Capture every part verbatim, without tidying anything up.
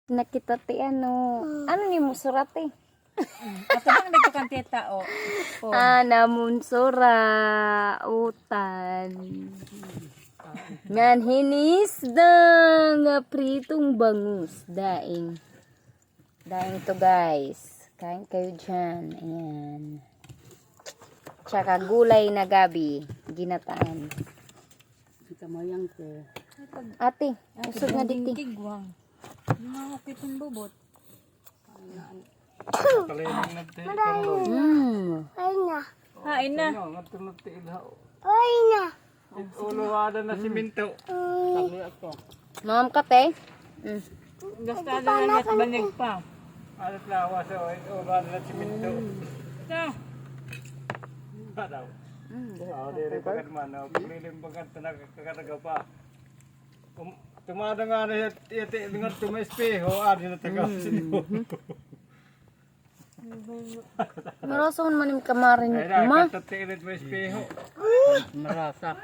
Nakita ti ano. Ano ni mo surati? Ato bang dito kan tita, o. O. Ana monsura, utan. Ngan hinisda nga pritong bangus. Daing. Daing to, guys. Kain kayo dyan. Ayan. Tsaka gulay na gabi. Ginataan. Ate, usog na dito. Tigwang. Mga pitong bubot. Mm. Ay na. Ay na. Ay na. Ulo ada na siminto. Kami ako. Ma'am, kape? Mm. Basta ada na at banyag pa. Alat lawas, o, ulo ada na siminto. Ito. Ano? Mm. O, diri bagad man, o, paglilim bagad, nakakataga pa. Tumada nga na yati, yati, nga tumaespeho, adi na taga. Marason man im kamarin, ma. Ay, nakatatiilid mo espeho. Marasa.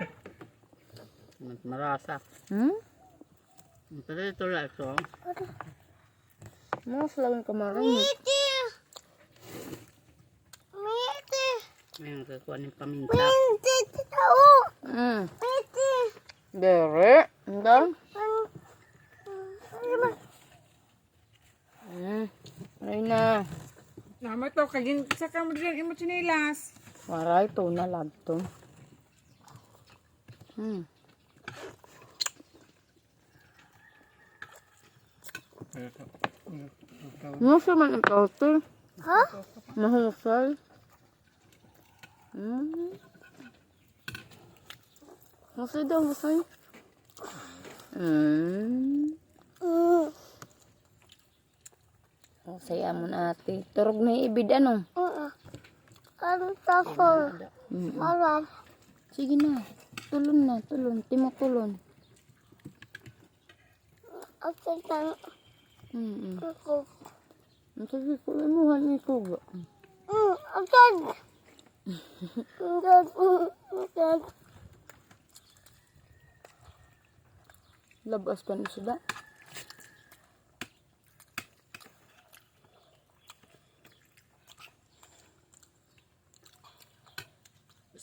Marasa. Hmm? Ito, ito lang ito. Mas lang kamarin. Ayan, kakuha ng paminta. Mm. Dere. Ang dami. Hmm. Ay na. Nama to, kagin sa kamo dyan, imo tsinelas. Waray, to na lang to. Hmm. Muso man ang kahote. Ha? Mahusay. Hmm. Husay daw, husay. Hmm. Husay amon ate. Turog na ibid, ano? Oo. Ang tapos. Mm-mm. Alam. Sige na. Tulon na, tulon. Timutulon. Asan ang Mm-mm. Ako. Sige, kunin mo, han, ito. Mm, asan? Asan? Asan? Labas pa na sila.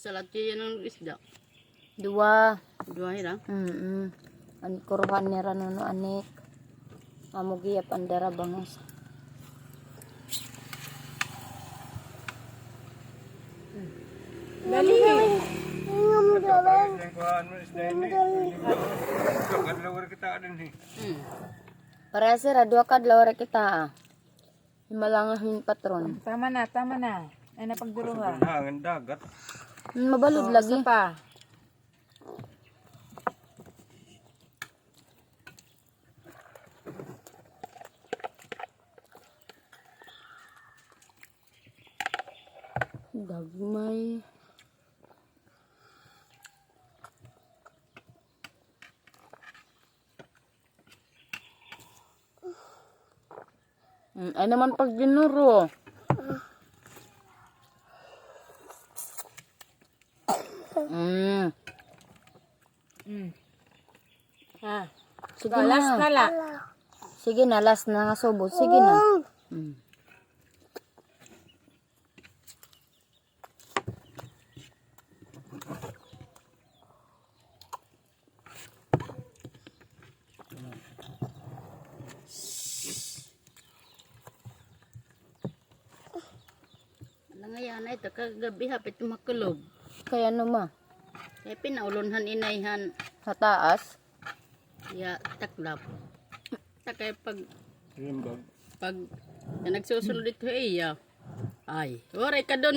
Salad kaya ng isda. Dua. Dua hira? Mm-mm. An kuruhan nira nuno anik. Amo gihap an dara bangus. Dali. Kadlaw kita din eh. Hmm. Para sira, dua kadlaw kita. Himalanga hin patron. Tama na, tama na. Ay, napagduruhan. Kasugan hangin dagat. Hmm, mabalod lagi. Isa pa. Gagmay. Mm, ay naman pag ginuro. Mm. Mm. Ah. Sige na. Last na la. Sige na, last na nga subo. Sige na. Mm. Ala nga yana ito, kagab-i hapit makulog. Kay ano, ma? Kay pinaulon han inay han. Sa taas? Ya, taklap. Ta kay pag, pag, kay nagsusulod ito, iya. Ay, waray ka doon.